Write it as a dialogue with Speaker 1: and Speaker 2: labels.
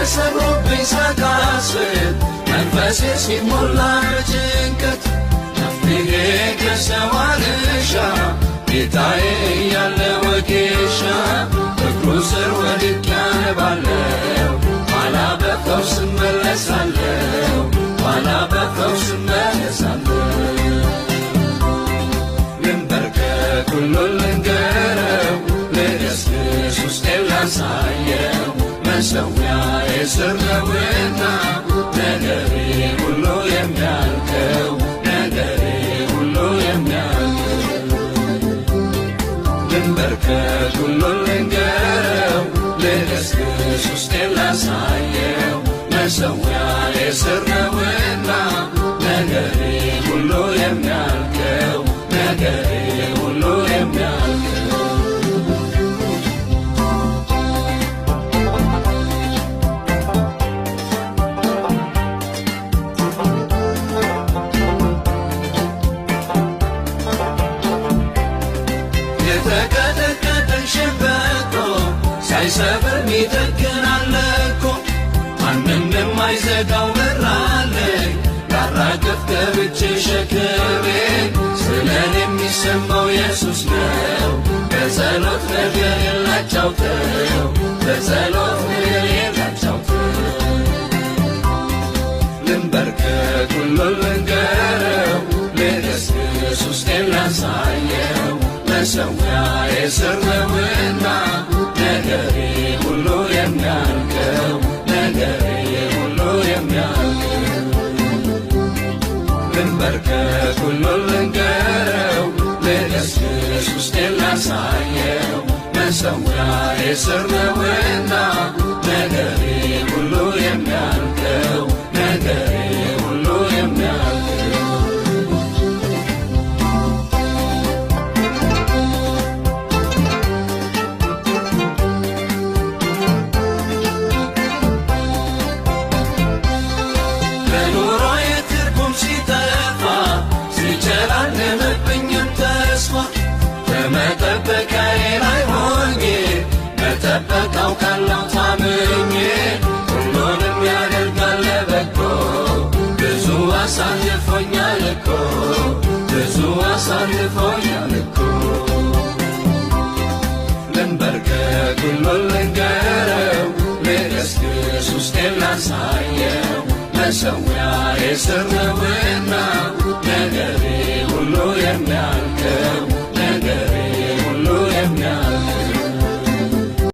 Speaker 1: ተሰብሮብኝ ሳቃስት መንፈሴ ሲሞላ በጭንቀት መፍትሄ ከሰው አልሻ ጌታዬ እያለ ወጌሻ እግሩ ስር ወድቄ አነባለሁ ኋላ በፈውስ እመለሳለሁ ኋላ በፈውስ እመለሳለሁ። ልንበርከክ ሁሉን ልንገረው ልገስግስ ውስጤን ላሳየው መሠዊያዬ ስር ነውና ነገሬ ሁሉ የሚያልቀው ነገሬ ሁሉ የሚያልቀው። ልንበርከክ ሁሉን ልንገረው ልገስግስ ውስጤን ላሳየው መሠዊያዬ ስር ነውና ነገሬ ሁሉ የሚያልቀው ነገሬ ሁሉ የሚያልቀው። የተቀጠቀጠን ሸምበቆ ሳይሰብር ሚጠግን አለ እኮ ማንም የማይዘጋው በር አለኝ ላራግፍ ገብቼ ሸክሜን ስለኔ የሚሰማው ኢየሱስ ነው በጸሎት ነገሬን ላጫውተው በጸሎት ነገሬን ላጫውተው። ልንበርከክ ሁሉን ልንገረው ልገስግስ ውስጤን ላሳየው መሠዊያዬ ስር ነውና ነገሬ ሁሉ የሚያልቀው ነገሬ ሁሉ የሚያልቀው። ልንበርከክ ሁሉን ልንገረው ልገስግስ ውስጤን ላሳየው መሠዊያዬ ስር ነውና ነገሬ ሁሉ የሚያልቀው ነገሬ ሁሉ የሚያልቀው። ለኑሮዬ ትርጉም ሲጠፋ ሲጨላልምብኝም ተስፋ በመጠበቂያዬ ላይ ሆኜ መጠበቅ አውቃለሁ ታምኜ ሁሉንም ያደርጋል ለበጎ ብዙ አሳልፎኛል እኮ ብዙ አሳልፎኛል እኮ። ልንበርከክ ሁሉን ልንገረው ልገስግስ ውስጤን ላሳየው መሠዊያዬ ስር ነውና